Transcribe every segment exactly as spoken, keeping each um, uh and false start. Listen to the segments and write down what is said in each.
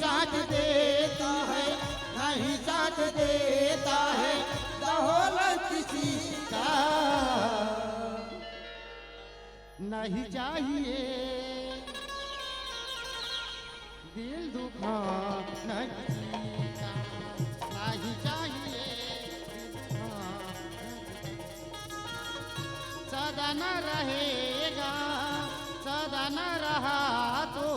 साथ देता है, नहीं साथ देता है, दौलत किसी का नहीं चाहिए। दिल दुखा नहीं चाहिए, नहीं चाहिए दिल दुखा। सदा न रहेगा, सदा न रहा तो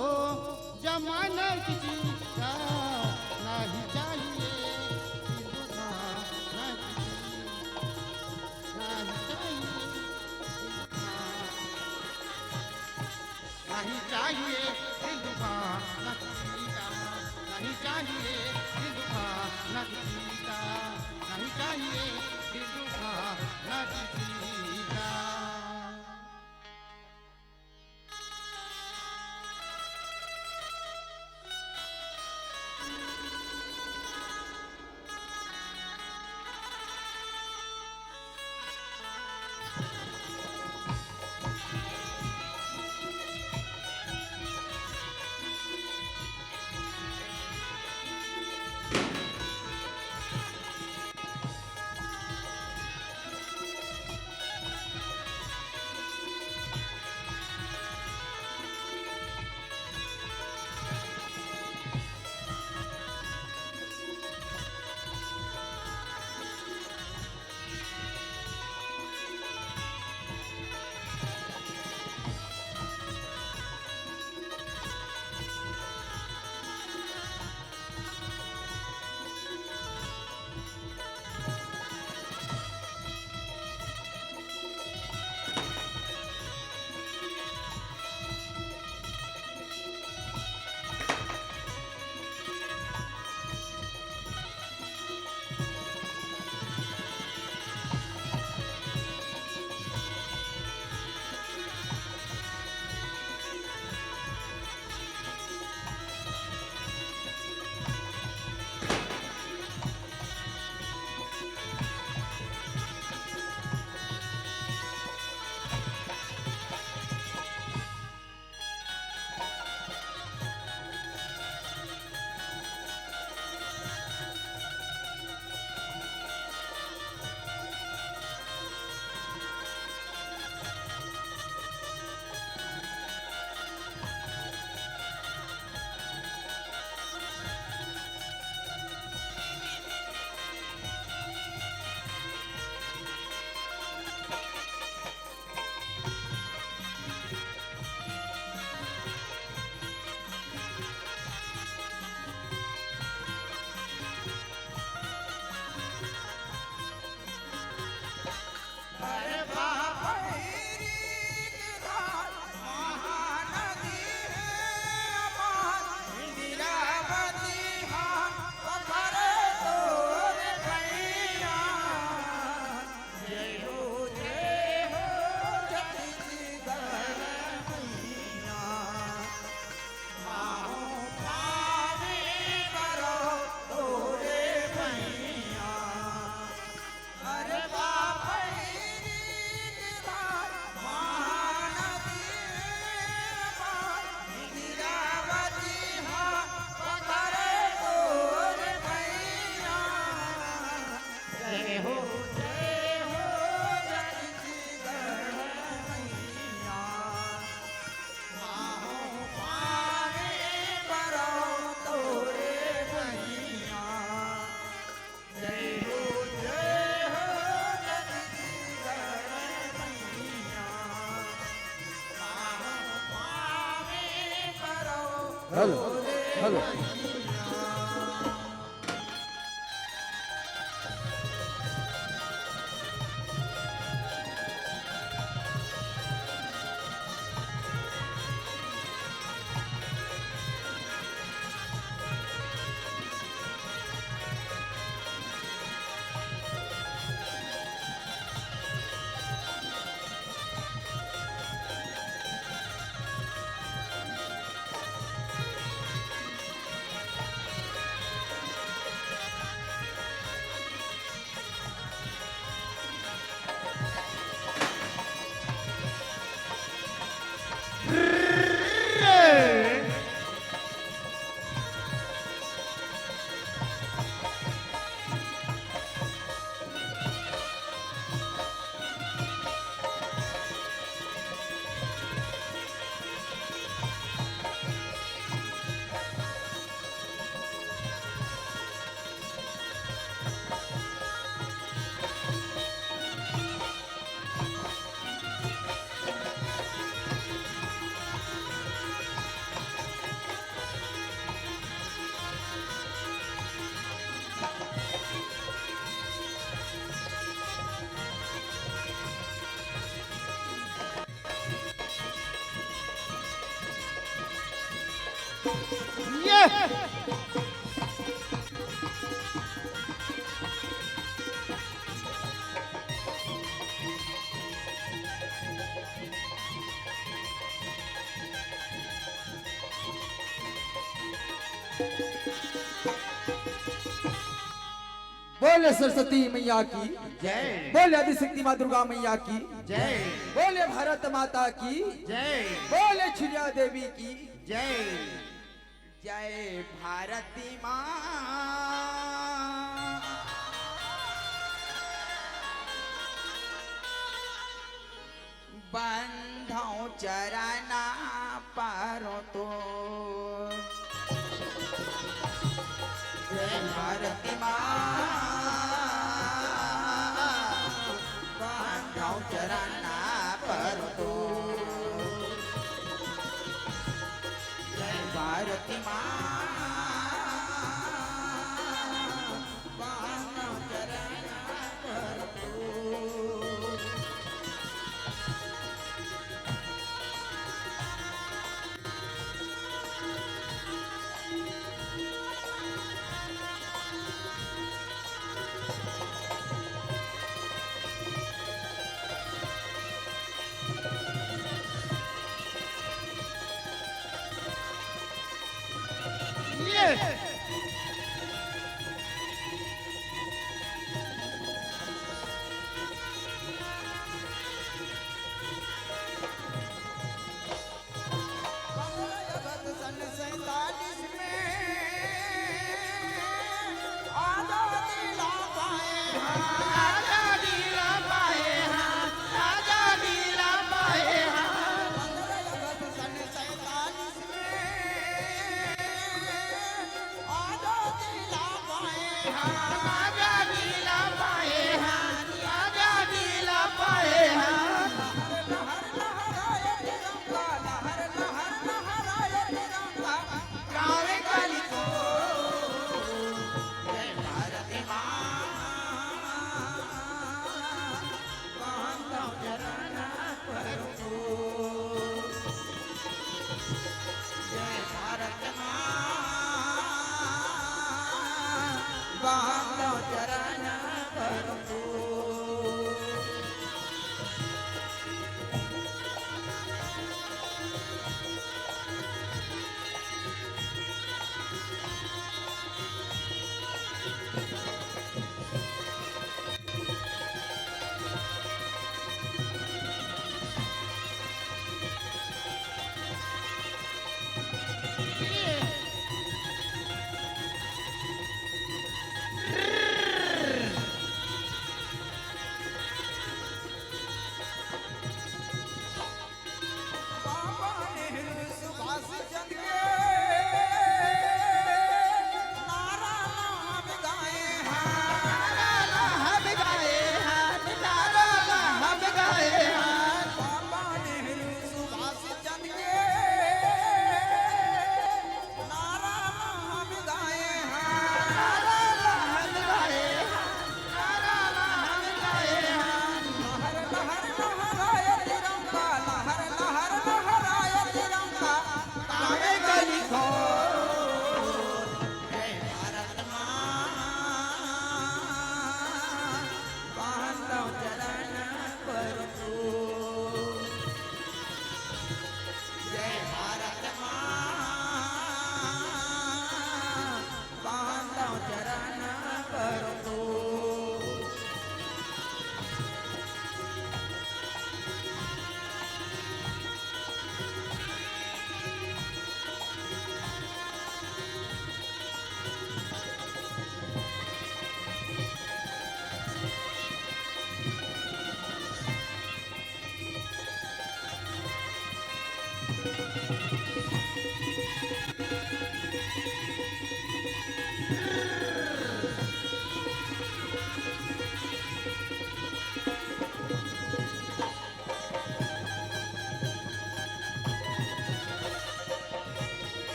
जमाना किसी का नहीं चाहिए दिल दुखा, नहीं, नहीं चाहिए। नहीं चाहिए दिल दुखाना किसी का, नहीं चाहिए दिल दुखाना किसी का, नहीं चाहिए दिल दुखाना किसी का। Hello, hello. ये बोले सरस्वती मैया की, जय। बोले आदिशक्ति माँ दुर्गा मैया की, जय। बोले भारत माता की, जय। बोले चिड़िया देवी की, जय। जय भारती माँ। बंधौ चरना परो तो। जय भारती माँ। बंधौ चरना परो तो। जय भारती माँ। बंधौ चरना परो तो। ये।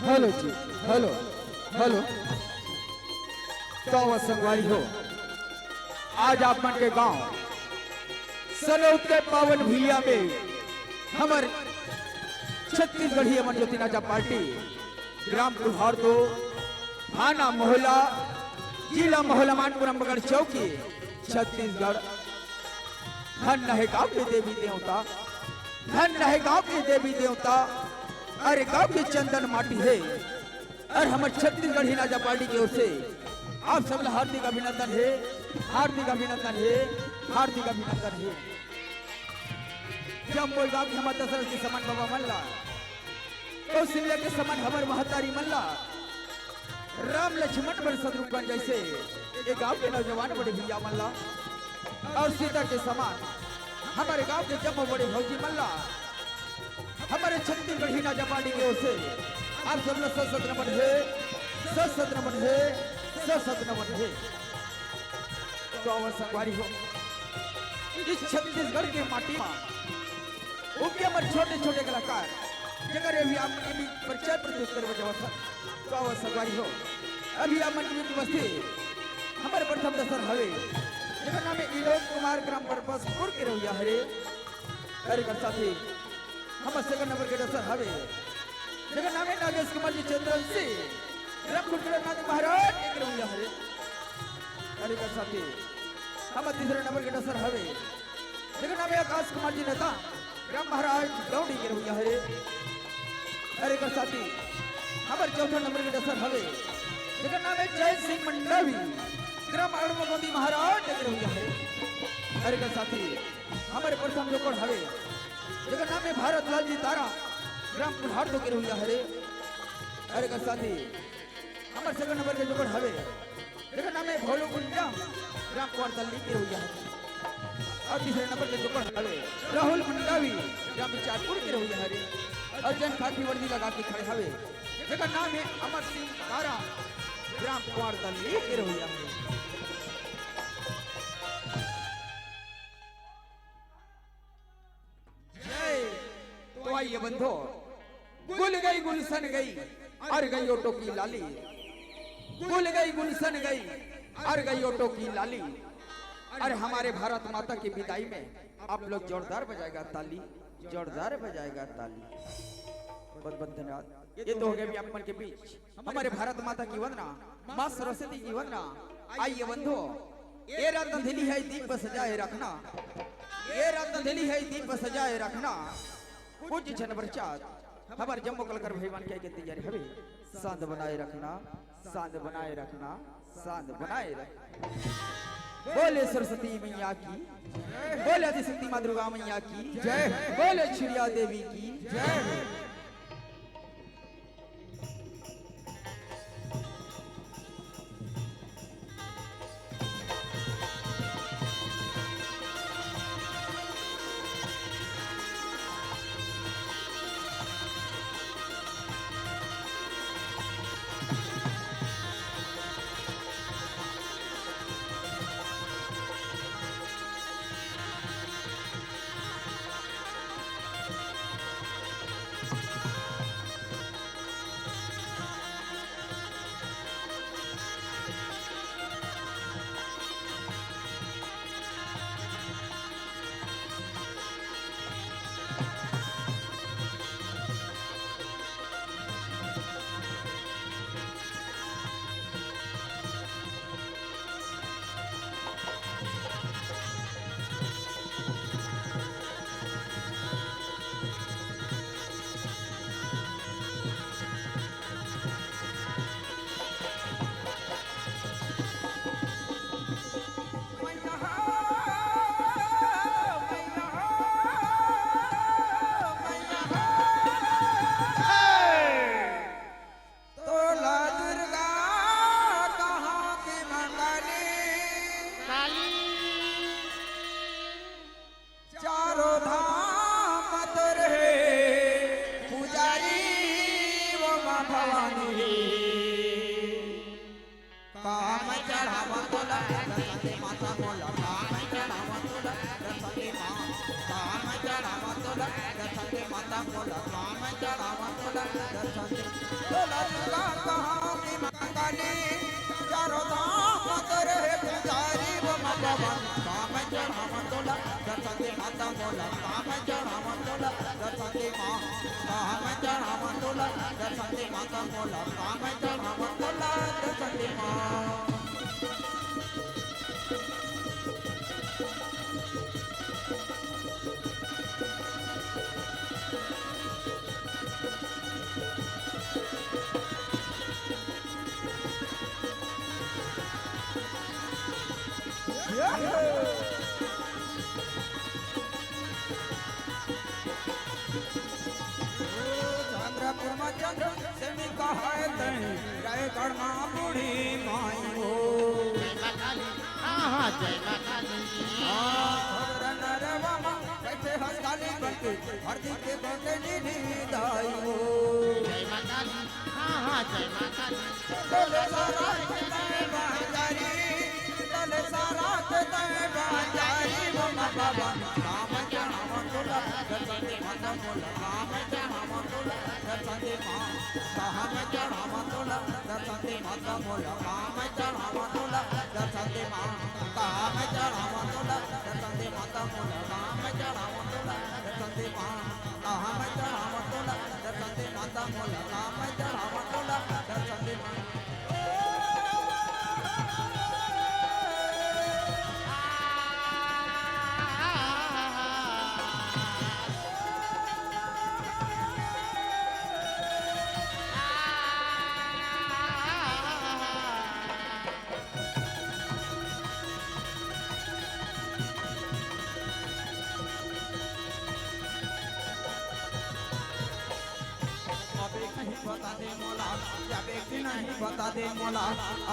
हेलो जी, हेलो, हेलो। तो संगवारी हो, आज आप मन के गांव सनौद के पावन भुइयां में हमर छत्तीसगढ़ी अमर ज्योति नाचा पार्टी, ग्राम कुल्हार दो, थाना मोहला, जिला मोहला, मानपुर अम्बगढ़ चौकी, छत्तीसगढ़। धन्य हे गांव के देवी देवता, धन्य हे गांव के देवी देवता। अरे गांव के चंदन माटी हे। अरे हमर छत्तीसगढ़ी नाचा पार्टी के ओर से आप सब ला हार्दिक अभिनंदन हे, हार्दिक अभिनंदन हे, हार्दिक अभिनंदन हे। जम्मो गांव के हमर दशरथ के समान बाबा मन ला, कौशल्या के समान हमर महतारी मन ला, राम लक्ष्मण बर शत्रुघ्न जैसे ये गांव के नौजवान बड़े भैया मन ला, अउ सीता के समान हमर गांव के जम्मो बड़े भौजी मन ला, हमर छत्तीसगढ़ी नाचा पार्टी के ओर से आप सब ला सत सत नमन हे, सत सत नमन हे, सत सत नमन हे। तो अवश्य संगवारी हो, इस छत्तीसगढ़ के माटी मा उनके हमर छोटे-छोटे कलाकार, जेकर अभी आप मन के बीच परिचय प्रस्तुत करबे जावत हन। तो अवश्य संगवारी हो, अभी आप मन के बीच उपस्थित हमर प्रथम दसर हवे, जेकर नाम हे इलोक कुमार, ग्राम परबसपुर के रहइया हरे। अरे कर साथी, हमर second नंबर के दसर हवे, जेकर नाम हे नागेश कुमार जी चंद्रवंशी, ग्राम खुटखुटा नाथ महाराज के रहइया हरे। अरे कर साथी, हमर तीसरा नंबर के दसर हवे, जेकर नाम हे आकाश कुमार जी नेता, ग्राम महाराज डौंडी के रहइया हरे। अरे कर साथी, हमर चौथा नंबर के दसर हवे, जेकर नाम हे जय सिंह मंडावी, ग्राम अड़वा गोंदी महाराज के रहइया हरे। अरे कर साथी, हमर प्रथम जोकड़ हवे, जेकर नाम हे भारत लाल जी तारा, ग्राम कुल्हार दो के रहइया हरे। अरे कर साथी, हमर second नंबर के जोकड़ हवे, जेकर नाम हे भोलू गुंजा, ग्राम कुंवार तल्ली के रहइया हरे। अउ तीसरे नंबर के जोकड़ हवे राहुल मंडावी, ग्राम बिचारपुर के रहइया हरे। अउ जन खाकी वर्दी लगा के खड़े हवे, जेकर नाम हे अमर सिंह तारा, ग्राम कुंवार तल्ली के रहइया हरे। जय। तो आइए बंधो, गुल गई गुलशन गई, अर गई ओटो की लाली। गुल गई गुलशन गई, अर गई ओटो की लाली। अरे हमारे भारत माता की विदाई में आप लोग जोरदार बजाएगा ताली, जोरदार बजाएगा ताली। बहुत बहुत धन्यवाद। ये तो हो गया अभी आप मन के बीच हमरे भारत माता की वंदना, माँ सरस्वती की वंदना। आइए बंधो, ए रात अंधेली है, दीप सजाए रखना। ए रात अंधेली है, दीप सजाए रखना। कुछ क्षण पश्चात हमर जम्मो कलाकार भाई मन के आए के तैयारी हवे। शांत बनाए रखना, शांत बनाए रखना, शांत बनाए रखना। बोले सरस्वती मैया की, बोले आदिशक्ति माँ दुर्गा मैया की, जय। बोले चिड़िया देवी की, जय। धाम तोर हे पुजारी वो माँ भवानी। काम चढ़ावा तोला दर्शन दे माता मोला, काम चढ़ावा तोला दर्शन दे माँ। काम चढ़ावा तोला दर्शन दे माता मोला, काम चढ़ावा तोला दर्शन दे। तोला दुर्गा कहाँ की माँ काली, चारों धाम तोर हे पुजारी वो माँ भवानी। काम चढ़ावा तोला दर्शन दे माता मोला, काम चढ़ावा तोला दर्शन दे माँ। काम चढ़ावा तोला दर्शन दे माता मोला, काम चढ़ावा तोला दर्शन दे माँ। चंद्रपुर में चंद्र से मिलता है तई, रायगढ़ में बूढ़ी माई हो। जय माँ काली, हाँ, हाँ, जय माँ काली। हाँ, नरवा माँ, कैसे हंस काली बनके, हरदी के गोटे नीली दाई हो। जय माँ काली, हाँ, हाँ, जय माँ काली। तोले सारा के तय बाजारी, तोले सारा के तय बाजारी, वो माँ बाबा, काम चढ़ावा तोला दर्शन दे माता मोला, काम चढ़ावा तोला दर्शन दे माँ। काम चढ़ावा तोला दर्शन दे माता मोला, काम चढ़ावा तोला दर्शन दे माँ। काम चढ़ावा तोला दर्शन दे माता मोला, काम चढ़ावा तोला दर्शन दे माँ। काम चढ़ावा तोला दर्शन दे माता मोला, काम चढ़ावा तोला दर्शन दे माँ। अबे कि नहीं बता दे मोला, जाबे कि नहीं बता दे मोला,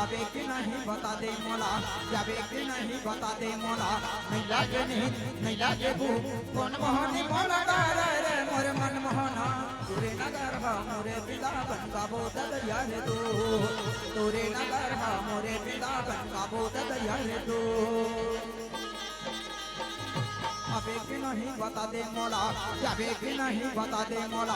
अबे कि नहीं बता दे मोला, जाबे कि नहीं बता दे मोला। नहीं लागे नहीं, नहीं लागे भूख, कौन मोहनी मोला डारे रे मोरे मन मोहना। तोरे नगर हा मोरे वृंदावन गाबो ददरिया रे दो, तोरे नगर हा मोरे वृंदावन गाबो ददरिया रे दो। अबे कि नहीं बता दे मोला, जाबे कि नहीं बता दे मोला,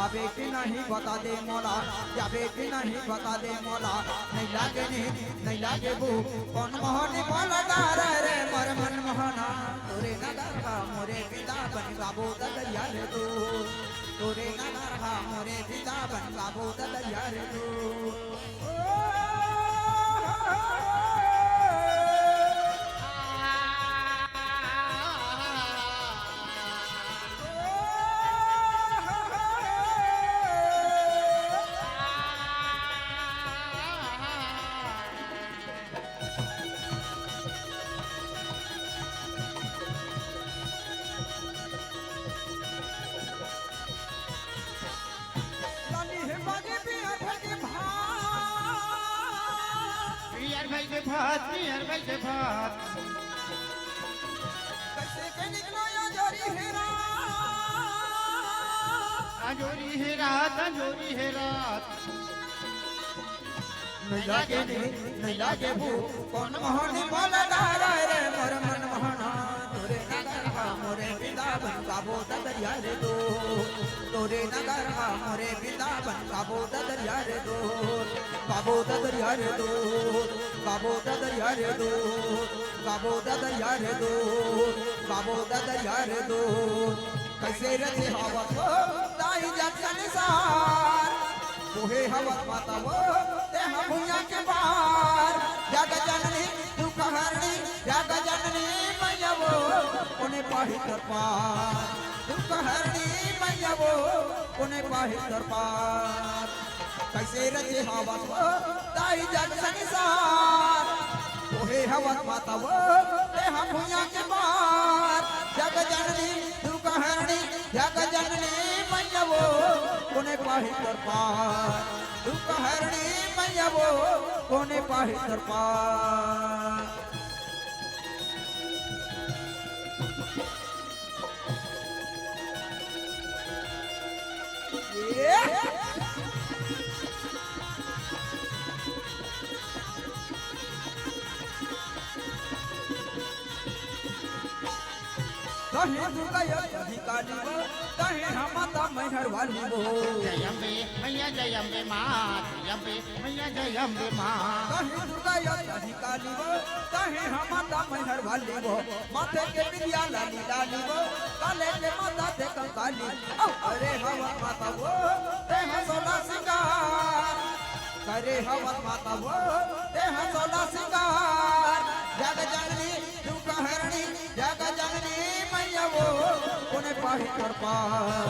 अबे कि नहीं बता दे मोला, जाबे कि नहीं बता दे मोला। नहीं लागे नहीं, नहीं लागे भूख, कौन मोहनी मोला डारे रे मोर मन मोहना। तोरे नगर हा मोरे वृंदावन गाबो ददरिया रे दो, तोरे नगर हा मोरे वृंदावन गाबो ददरिया रे दो। लाली हे बाजे पियर भर के भात। पियर भर के भात, पियर भर के भात। कैसे के निकलो या जोरी हे रात। अंजोरी हे रात, अंजोरी हे रात। नहीं लागे नहीं, नहीं लागे भूख, कौन मोहनी मोला डारे रे मोर मन मोहना। तोरे नगर हा मोरे वृंदावन गाबो ददरिया रे दो, तोरे नगर हा मोरे वृंदावन गाबो ददरिया रे दो, गाबो ददरिया रे दो, गाबो ददरिया रे दो, गाबो ददरिया रे दो, गाबो ददरिया रे दो। कैसे रचे हवस हो दाई जग संसार, मोहे हवस माता वो, तेहा भुइयां के पार। जग जननी दुख हरनी, जग जननी मैया वो, कोने पाही तोर पार। दुख हरनी मैया वो, कोने पाही तोर पार। कैसे रचे हवस वो दाई जग संसार, मोहे हवस माता वो, तेहा भुइयां के पार। जग जननी दुख हरनी, जग जननी मैया वो, कोने पाही तोर पार। दुख हरनी मैया वो, कोने पाही तोर पार। कहीं दुर्गा या कहीं काली वो, कहीं हम माता मैहर वाली वो। जय अम्बे मैया, जय अम्बे माँ, जय अम्बे मैया, जय अम्बे माँ। कहीं दुर्गा या कहीं काली वो, कहीं हम माता मैहर वाली वो। माथे के बिंदिया लाली लाली वो, काले के माता ते कंकाली। अउ करे हवत माता वो, ते ह सोला सिंगार। करे हवत माता वो, ते ह सोला सिंगार। जग जननी दुख हरणी, जग जननी मैया वो, कोने पाही तोर पार।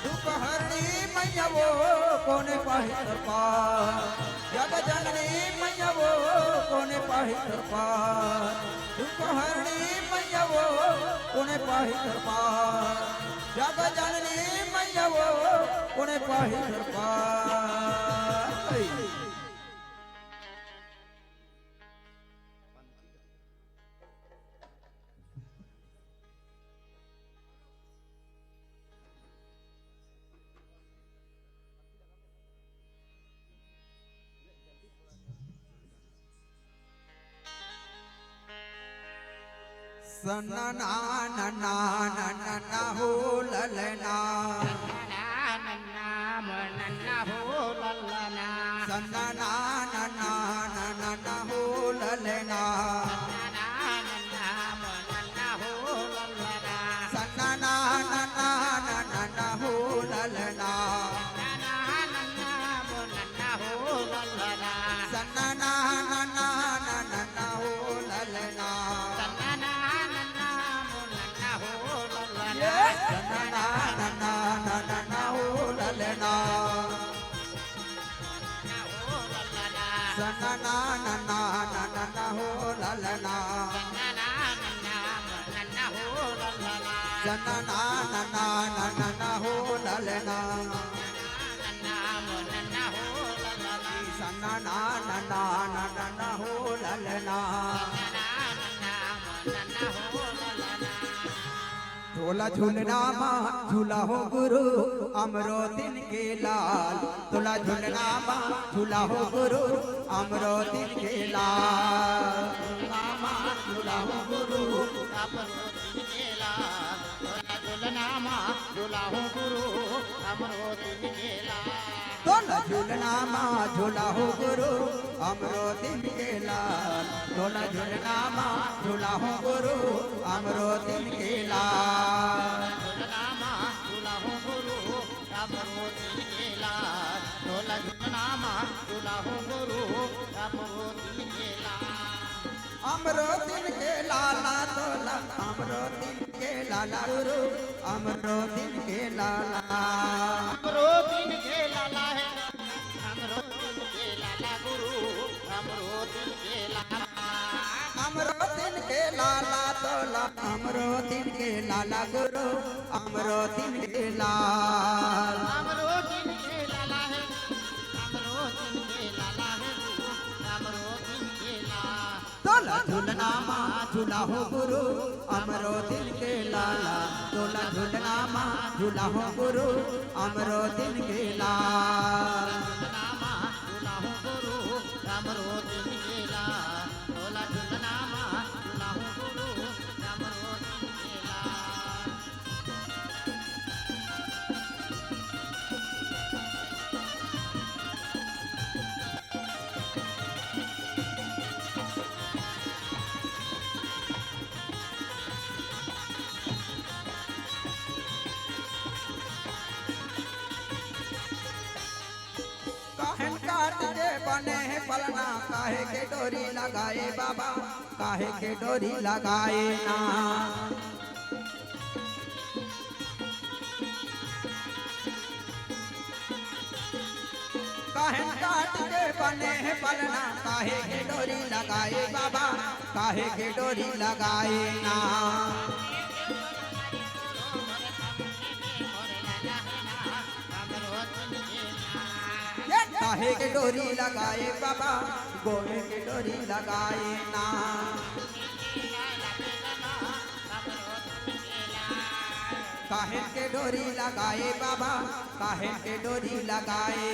दुख हरणी मैया वो, कोने पाही तोर पार। जग जननी मैया वो, कोने पाही तोर पार। दुख हरणी मैया वो, कोने पाही तोर पार। जग जननी मैया वो, कोने पाही तोर पार। सन्ना ना ना ना ना ना हो ललना। सन्ना ना ना ना ना हो ललना। सन्ना ना ना ना ना ना हो ललना। सन्ना ना ना ना ना हो ललना। सन्ना ना ना ना ना ना हो ललना। सन्ना ना ना ना ना हो ललना। सन्ना ना ना ना ना ना ना हो ललना। सन्ना ना ना ना ना ना हो ललना। ये सन्ना ना ना ना ना ना ना हो ललना। सन्ना ना ना ना ना ना ना हो ललना। सन्ना ना ना ना ना ना ना हो ललना। सन्ना ना ना ना ना ना ना हो ललना। झूला झूलना मा झूला हो गुरु, अमरो दिन के लाल। झूला झूलना मा झूला हो गुरु, अमरो दिन के लाल। झूलना मा झूला हो गुरु, अमरो दिन के लाल। झूला झूलना मा झूला हो गुरु, अमरो दिन के लाल। झूला झूलना मा झूला हो गुरु, अमरो दिन के लाल। झूला झूलना मा झूला हो गुरु, अमरो दिन के लाल। झूलना मा झूला हो गुरु, अमरो दिन के लाल। झूला झूलना मा झूला हो गुरु, अमरो दिन के लाल। अमरो दिन के लाला तोला, अमरो दिन के लाला गुरु, अमरो दिन के लाला। अमरो दिन के लाला हे, अमरो दिन के लाला गुरु, अमरो दिन के लाला। अमरो दिन के लाला तोला, अमरो दिन के लाला गुरु, अमरो दिन के लाल। अमरो दिन के लाला हे, अमरो दिन के लाला हे गुरु, अमरो दिन के लाल। झूला झूलना मा झूला हो गुरु, अमरो दिन के लाला। झूला झूलना मा झूला हो गुरु, अमरो दिन के लाल। झूलना मा झूला हो गुरु, अमरो दिन के लाल। झूला झूलना मा झूला हो गुरु, अमरो दिन के लाल। काहेन काट के बने हे पलना, काहे के डोरी लगाए बाबा, काहे के डोरी लगाए ना। काहेन काट के बने हे पलना, काहे के डोरी लगाए बाबा, काहे के डोरी लगाए ना। ये काहे के डोरी लगाए बाबा, गोमे के डोरी लगाए ना। काहे के डोरी लगाए बाबा, काहे के डोरी लगाए।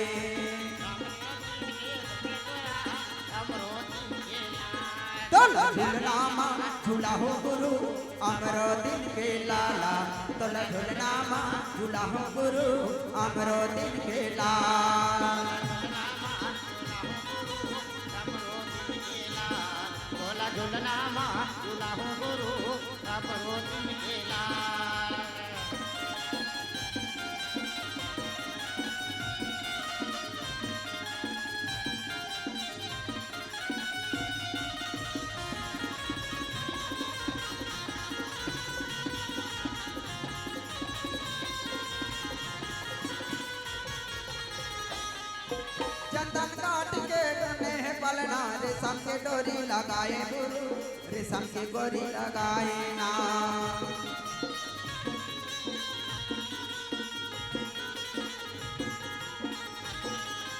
झूलना मा झूला हो गुरु, अमरो दिन के लाला, तोला झुलना मा झुलाहूँ गुरु, अमरो दिन के लाल। तोला झुलना मा झुलाहूँ गुरु, अमरो दिन के लाल। चंदन काट के बने हे पलना, रेशम के डोरी लगाए गुरु, रेशम के डोरी लगाए ना।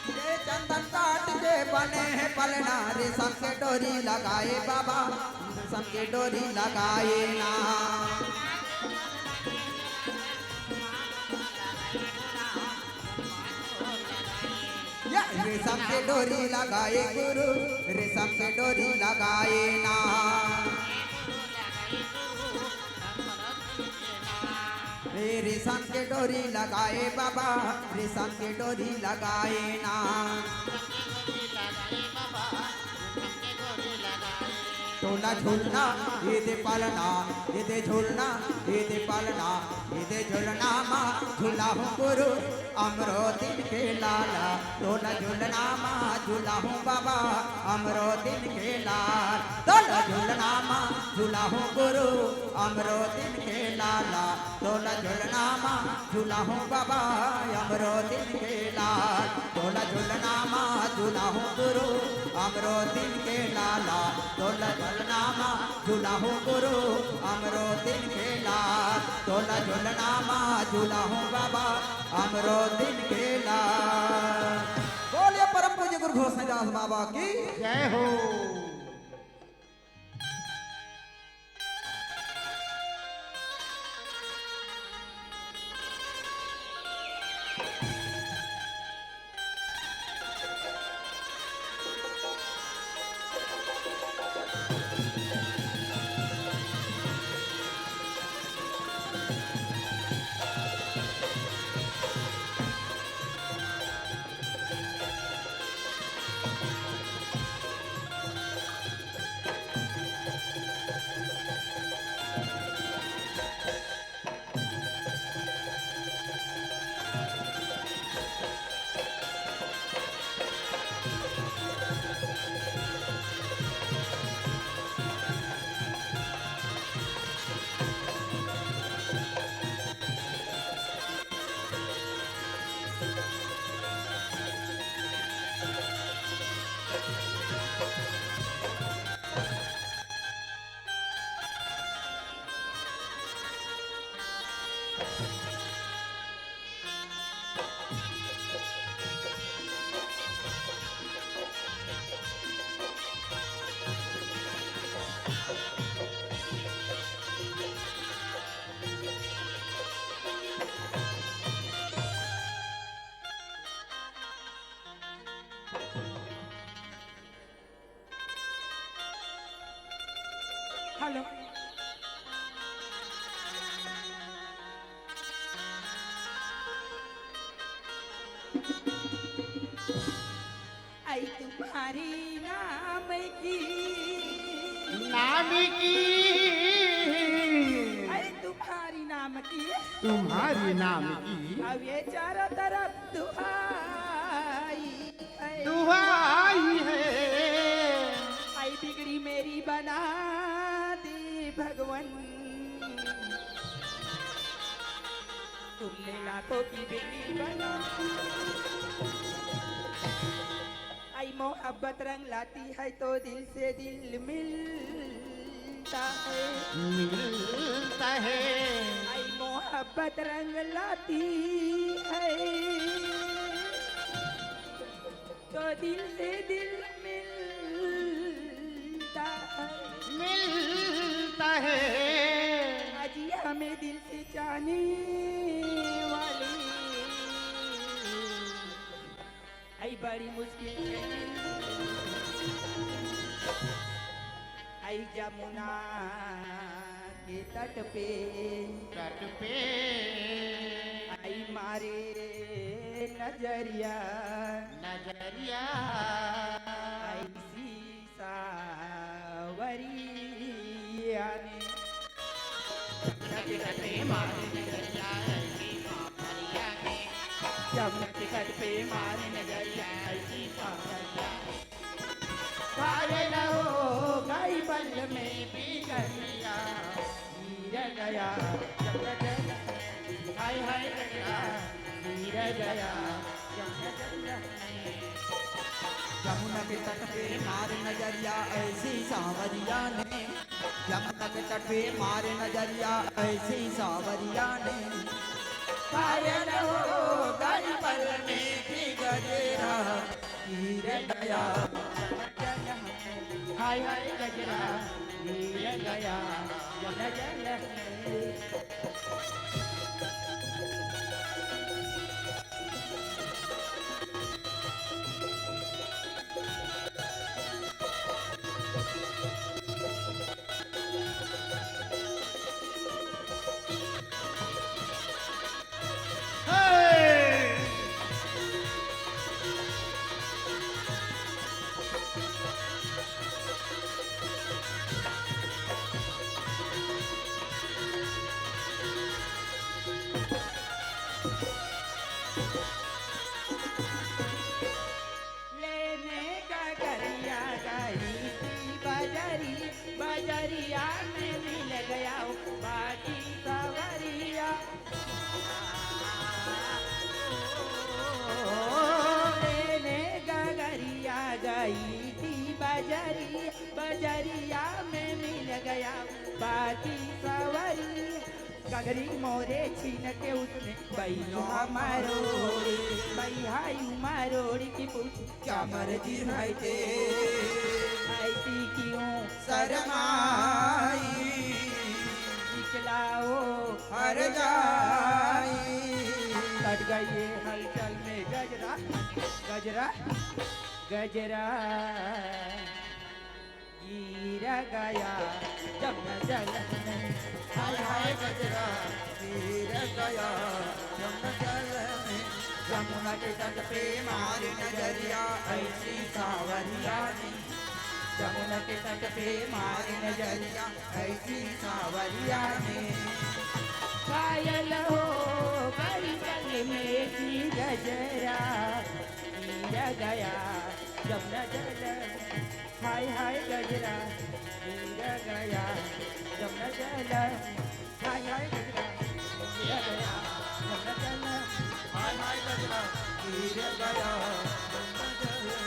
ये चंदन काट के बने हे पलना, रेशम के डोरी लगाए बाबा, रेशम के डोरी लगाए ना। ये रेशम के डोरी लगाए गुरु, रेशम के डोरी लगाए ना। हे रेशम के डोरी लगाए बाबा, रेशम के डोरी लगाए ना। तोला झुलना ए दे पलना, ए दे झुलना, ए दे पलना, ए दे झुलना मा झुलाहूँ गुरु, अमरो दिन के लाला। तोला झुलना मा झुलाहूँ बाबा, अमरो दिन के लाल। तोला झुलना मा झुलाहूँ गुरु, अमरो दिन के लाला। तोला झुलना मा झुलाहूँ बाबा, अमरो दिन के लाल। तोला झुलना मा झुलाहूँ गुरु, अमरो दिन के लाला। तोला झुलना मा झुलाहूँ गुरु, अमरो दिन के लाल। तोला झुलना मा झुलाहूँ बाबा, अमरो दिन के लाल। बोलिए परम पूज्य गुरु घोषदास बाबा की जय हो। हेलो। आई तुम्हारी नाम की। नाम की। आई तुम्हारी नाम की। तुम्हारी नाम की। अब ये चारों तरफ दुहाई है। दुहाई है। आई बिगड़ी मेरी बना दे भगवान। तुमने लाखों की बिगड़ी बना। आई मोहब्बत रंग लाती है तो दिल से दिल मिलता है। मिलता है। आई मोहब्बत रंग लाती है तो दिल से दिल मिलता है। मिलता है। अजी हमें दिल से चाहने वाली। आई बड़ी मुश्किल से मिल। आई जमुना तट पे, तट पे आई मारे नजरिया, नजरिया ऐसी सावरिया ने। जमुना के तट पे मारे नजरिया ऐसी सावरिया ने। जमुना के तट पे मारे नजरिया ऐसी सावरिया ने। घायल हो गई पल में बिगड़िया, गिर गया जमुना जल में। हाय हाय गजरा, गिर गया जमुना जल में। जमुना के तट पे मारे नजरिया ऐसी सावरिया ने। जमुना के तट पे मारे नजरिया ऐसी सावरिया ने। घायल हो गई पल में बिगड़िया, गिर गया जमुना जल में। हाय हाय गजरा, गिर गया जमुना जल में। लेने गगरिया गई थी बजरी, बजरिया में मिल गया वो बाकी सवरिया। लेने गगरिया गई थी बजरी, बजरिया में मिल गया वो बाकी सवरिया। गगरी मोरे छीन के उसने बैहा मरोड़ी, बैहा यू मरोड़ी की पूछ क्या मर्जी है ते, ऐसी क्यों शरमाई, निकलाओ हर जाई। कट गई ये हलचल में गजरा, गजरा, गजरा। गिर गया जमुना जल में। हाय हाय गजरा, गिर गया जमुना जल में। जमुना के तट पे मारे नजरिया ऐसी सावरिया ने। जमुना के तट पे मारे नजरिया ऐसी सावरिया ने। घायल हो गई पल में सी गजरा, गिर गया जमुना जल में। हाय हाय गजरा, गिर गया जमुना जल में। हाय हाय गजरा, गिर गया जमुना जल में। हाय हाय गजरा, गिर गया जमुना जल में।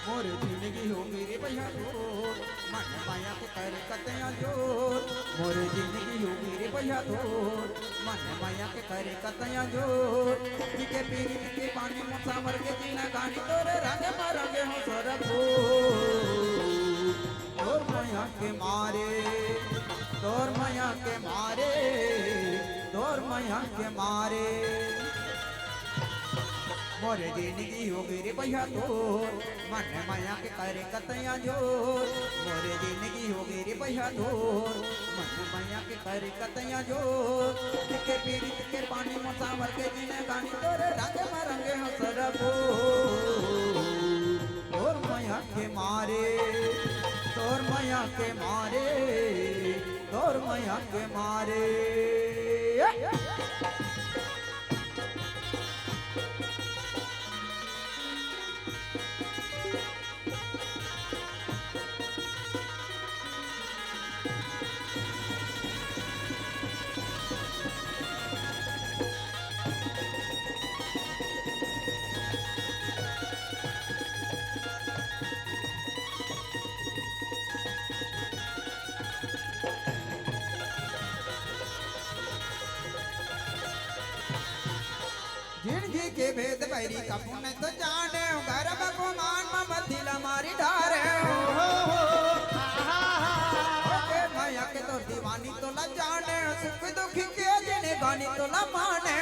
मोर जिनगी हो गे रे भैया तोर, मन माया के करे कतया जोर। मोर जिनगी हो गे रे भैया तोर, मन माया के करे कतया जोर। पी के पीरित के पानी मोर सांवर के जिनगानी तोर रंग म रंगे हो सरगो। तोर मया के मारे, तोर मया के मारे, तोर मया के मारे। मोर जिनगी हो गे रे भैया तोर, मन मया के करे कतया जोर। मोर जिनगी हो गे रे भैया तोर, मन मया के करे कतया जोर। के पीरित के पानी मोर सांवर के जिनगानी तोर रंग म रंगे हो सरगो। तोर मया के मारे, तोर मया के मारे, तोर मया के मारे। जिनगी के भेद बैरी कभू नहीं तो जाने, घर भगवान ममती ला मारी डारे। ओके, मया के तोर दीवानी तोला जाने, सुख दुख के जिनगानी तोला माने।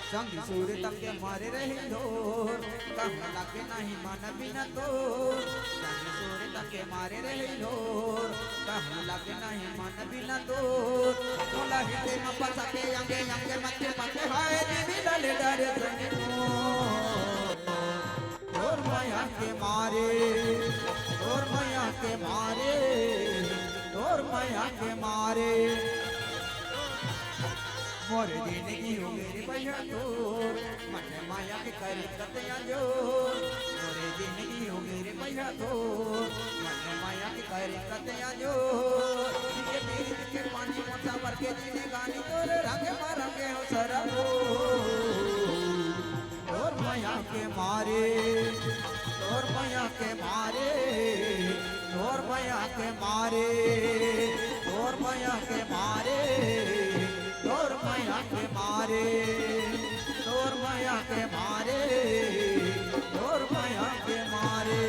संग सूर तक के मारे रही ढोर, कहूँ लगे नहीं मन बिना तोर। संग सूर तक के मारे रही ढोर, कहूँ लगे नहीं मन बिना तोर। तोला हिते म बसा के अंगे अंगे मत के पके हाय, दिवी लाले डरे संग मोर। तोर मया के मारे, तोर मया के मारे, तोर मया के मारे। मोर जिनगी हो गे रे भैया तोर, मन मया के करे कते आजोर। मोर जिनगी हो गे रे भैया तोर, मन मया के करे कते आजोर। ये पीर के पानी मोटा भर के जिनगानी तोर, रंग मा रंगे हो सरगोर। तोर मया के मारे, तोर मया के मारे, तोर मया के मारे, तोर मया के मारे, तोर मया के मारे, तोर मया के मारे, तोर मया के मारे,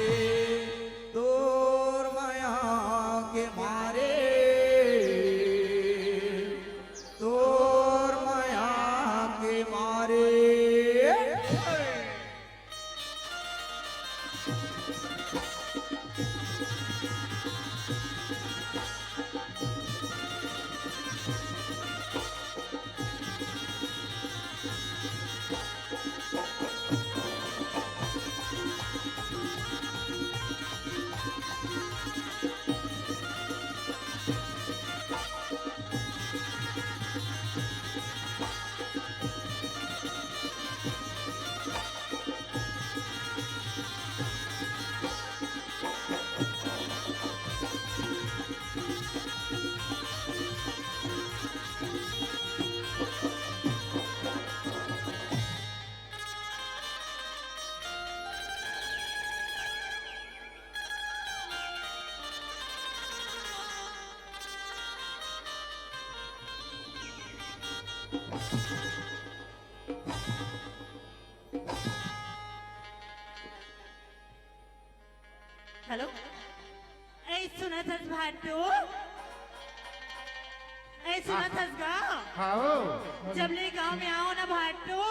तोर मया के मारे। तोर मया के मारे। हेलो। ए, सुनत हस भाटो? ए, सुनत हस गा? हाँ हो। जब ले गांव में आओ ना भाटो,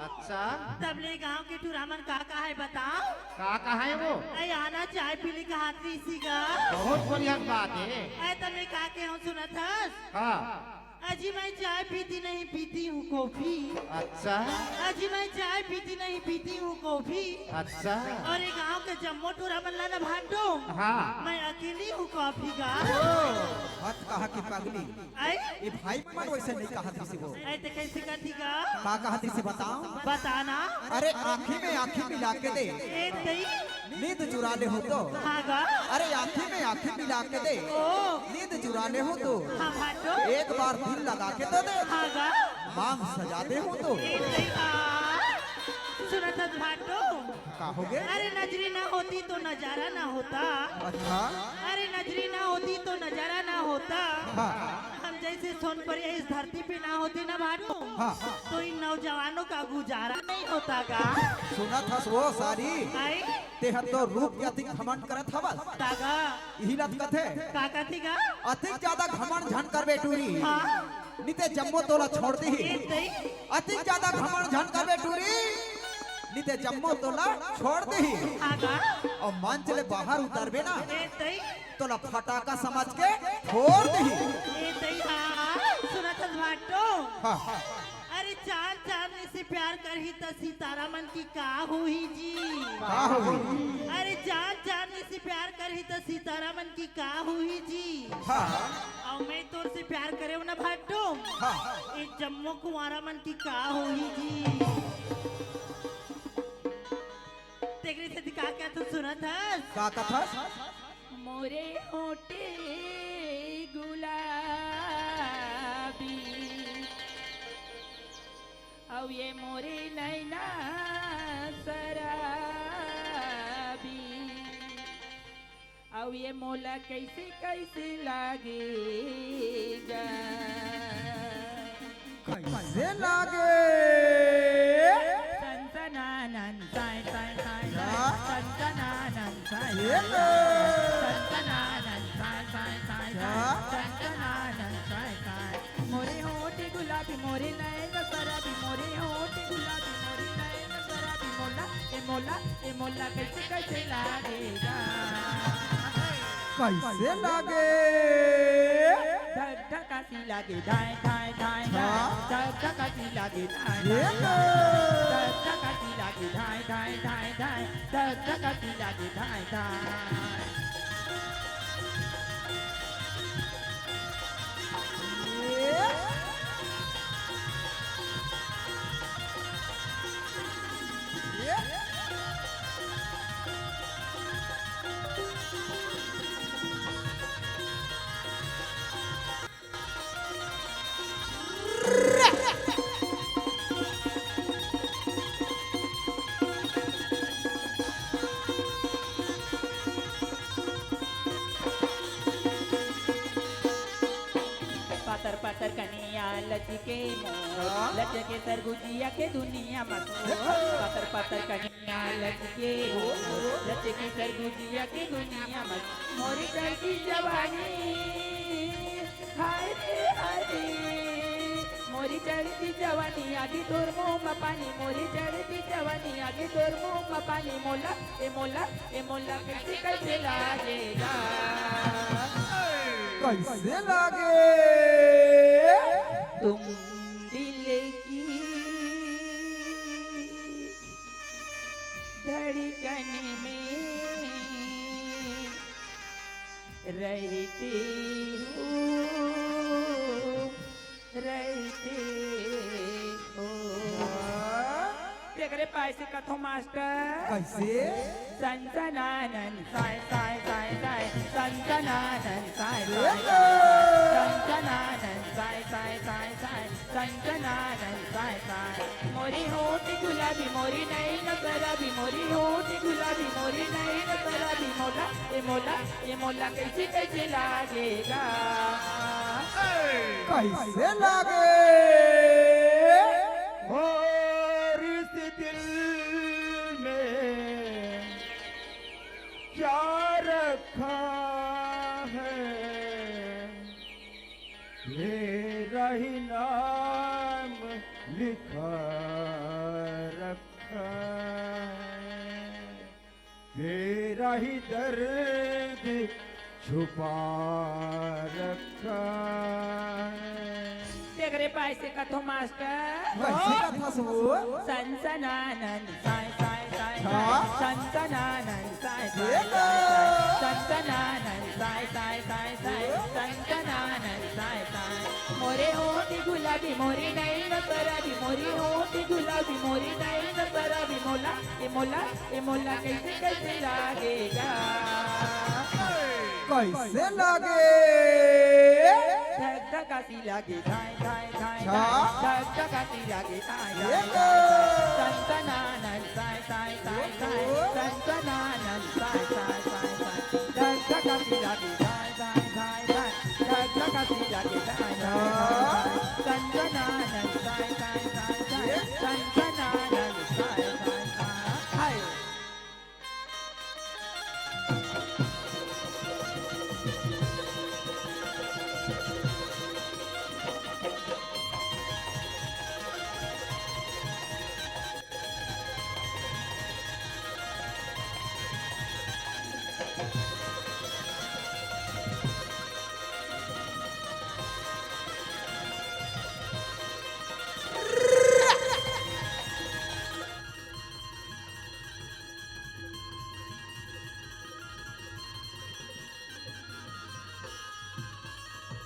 अच्छा। तब ले गांव के टूरा मन का का है बताओ? का का है वो? ए, आना चाय पी ले कहात रहिसी गा। बहुत बढ़िया बात है। ए, तब ले का के हूँ सुनत हस? हाँ। अजी मैं चाय पीती नहीं, पीती हूँ कॉफी। अच्छा। अजी मैं चाय पीती नहीं, पीती हूँ कॉफी। अच्छा। अउ ए गांव के जम्मो टूरा मन ला ना भाटो। हाँ। मैं अकेली हूँ कॉफी गा। ओ, हत कहा कि पगली। आई? ए भाई मन वैसे नहीं कहा किसी को। ऐ ते कैसे कहती गा? का कहा किसी बताओ? बताना। अरे आँखी में आँखी मिला के दे। ए दई। नींद चुरा ले हो तो। हाँ गा। अरे आँखी में आँखी मिला के दे। ओ। नींद चुरा ले हो तो। हाँ भाटो। एक बार दिल लगा के तो दे। हाँ गा। मांग सजा दे हो तो। ए दई गा। सुनत हस भाटो? का हो गे? अरे नजरी ना होती तो नजारा ना होता। अच्छा। अरे नजरी ना होती तो नजारा ना होता। हाँ। हम जैसे सोनपरिया इस धरती पे ना होते ना भाटो, हाँ। तो इन नौजवानों का गुजारा नहीं होता गा। सुनत हस वो सारी, आई? तेहा तो रूप के अतिक घमंड करत हवस। तागा। इही ला कथे। का कथे गा? अतिक ज्यादा घमंड झन करबे टूरी। हाँ। नी ते जम्मो तोला छोड़ दिही। ए दई। अतिक ज्यादा घमंड झन करबे टूरी। नी ते जम्मो तोला छोड़ दिही। हाँ गा। अउ मंच ले बाहर उतरबे ना। ए दई। तोला फटाका समझ के फोड़ दिही। ए दई हाँ, सुनत हस भाटो? हाँ। अरे चांद चांदनी से प्यार करही त सितारा मन की का होही जी? का होही? अरे चांद चांदनी से प्यार करही त सितारा मन की का होही जी? हाँ। अउ मैं तोर से प्यार करेंव ना भाटो। हाँ। ए जम्मो कुंवारा मन की का होही जी? तेकरे सेती का कहत हूँ सुनत हस? का कहत हस? मोरे होठे गुलाबी, अउ ये मोरे नैना शराबी, अउ ये मोला कैसे कैसे लागे गा। कैसे लागे मोरे होठ गुलाबी, मोरे नैन शराबी, मोरे होठ गुलाबी, मोरे नैन शराबी, मोला, ए मोला, ए मोला, कैसे, कैसे लागेगा? कैसे लागे? धक धक सी लागे, धाय, धाय, धाय, धाय। हाँ। धक धक सी लागे, धाय, ये धाय, तो। धाय। धक धक सी लागे, धाय, धाय, धाय, धाय। धक धक सी लागे, धाय, धाय। पातर पातर कनिया लचके मोर, हाँ। लचके सरगुजिया के दुनिया में। देखो। पातर पातर कनिया लचके मोर, लचके सरगुजिया के दुनिया में। मोरी चढ़ती जवानी, हाय रे हाय रे। मोरी चढ़ती जवानी, आगे तोर मुंह में पानी। मोरी चढ़ती जवानी, आगे तोर मुंह में पानी। मोला, ए मोला, ए मोला, कैसे, कैसे लागेगा? कैसे लागे? तुम दिल की धड़कन में रहती हूँ, रहती हूँ। तेकरे पाय से कथो मास्टर। कैसे? सन सनानन साय साय साय साय, सन सनानन साय साय साय, सन सनानन साय साय साय साय, सन सनानन साय साय। मोरी होठ गुलाबी, मोरी नैन शराबी, मोरी होठ गुलाबी, मोरी नैन शराबी। मोला, ए मोला, ए मोला, कैसे, कैसे लागेगा? कैसे लागे? और इस दिल में क्या रखा है? मेरा ही नाम लिखा रखा है, तेरा ही दर्द छुपा रखा है। तेकरे पाय से कथो मास्टर। कैसे कथा सुबो? सन सनानन साय साय साय साय। हाँ। सन सनानन साय साय साय। सन सनानन साय साय साय साय। सन सनानन साय साय। मोरे होठ गुलाबी, मोरी नैन शराबी, मोरी होठ गुलाबी, मोरी नैन शराबी। मोला, ए मोला, ए मोला, कैसे, कैसे लागेगा? कैसे लागे? धक धक सी लागे, धाय, धाय, धाय, अच्छा। धाय। धक धक सी लागे, धाय, ये धाय, तो। धाय। सन सनानन साय, साय, साय, साय। सन सनानन साय, साय, साय, साय। धक धक सी लागे, धाय, धाय, धाय, धाय। धक धक सी लागे, धाय, धाय, धाय, धाय। सन सनानन साय, साय, साय, साय। सन सनानन साय, साय, साय। हाय।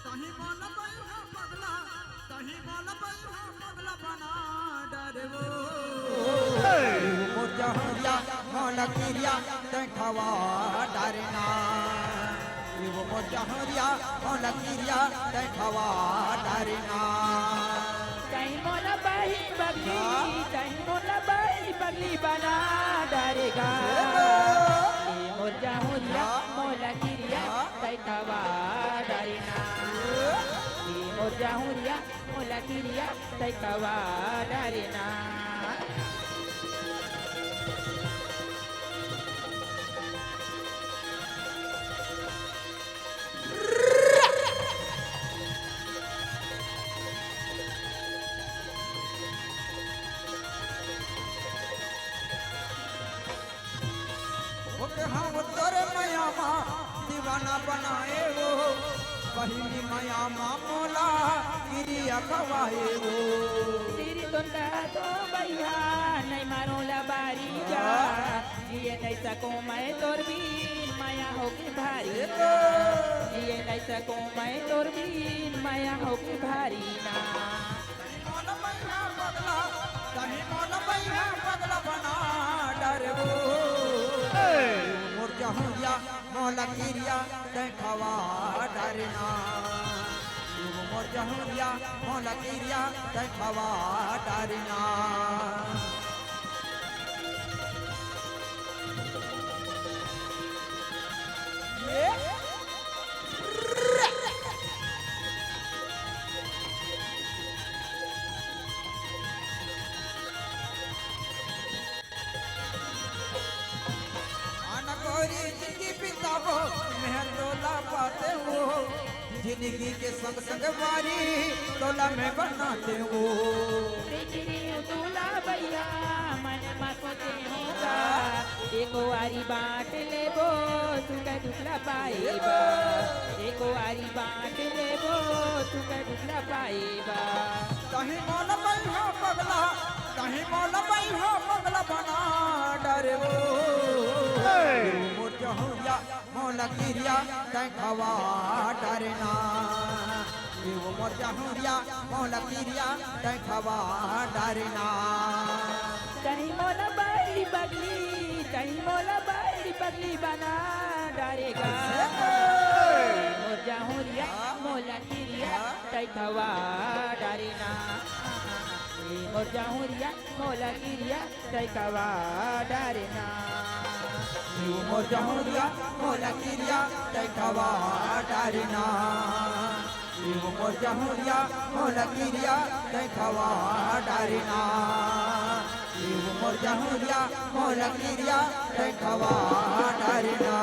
तहीं मोला बइहा पगला, तहीं मोला बइहा पगला बना डरबो। मोर जहरिया मोला किरिया तैं खवा डरना। वो मोर जहरिया मोला किरिया तैं खवा डरना। तहीं मोला बही पगली, हाँ। तहीं मोला बही पगली बना डरेगा। ए मोर जहरिया हाँ। मोला किरिया हाँ। तैं खवा डरना। ए मोर जहरिया मोला किरिया तैं खवा डरना। आमा मोला किरिया खवाए वो। सिरी तोन कहा तो भैया, नहीं मारो ला बारी जा। जिए नहीं सको मैं तोर बीन, माया होके भारी ना। जिए नहीं सको मैं तोर बीन, माया होके भारी ना। तहीं मोला बइहा पगला, तहीं मोला बइहा पगला बना डरे वो। मोर जहुरिया मोला किरिया तैं खवा डरे ना। तू मोर जहुरिया मोला किरिया तैं खवा डरे ना। ये आना कोरी जिंदगी बिताबो, मैं तोला पाते हो। जिंदगी के संग संग वारी, तोला मैं बनाते हो। देखी तोला भैया, मन मा सोचे होगा, एको वारी बांट लेबो, सुख दुख ला पाएबा। एको वारी बांट लेबो, सुख दुख ला पाएबा। तहीं मोला बइहा पगला, तहीं मोला बइहा पगला बना डरे वो। मोर जहुरिया मोला किरिया तैं खवा डरे ना। मोर जहुरिया मोला किरिया तैं खवा डरे ना। तहीं मोला बइहा पगली, तहीं मोला बइहा पगली बना डरे गा। मोर जहुरिया मोला किरिया तैं खवा डरे ना। ए मोर जहुरिया मोला किरिया तैं खवा डरे ना। ए मोर जहुरिया मोला किरिया तैं खवा डरे ना। ए मोर जहुरिया मोला किरिया तैं खवा डरे ना। ए मोर जहुरिया मोला किरिया तैं खवा डरे ना।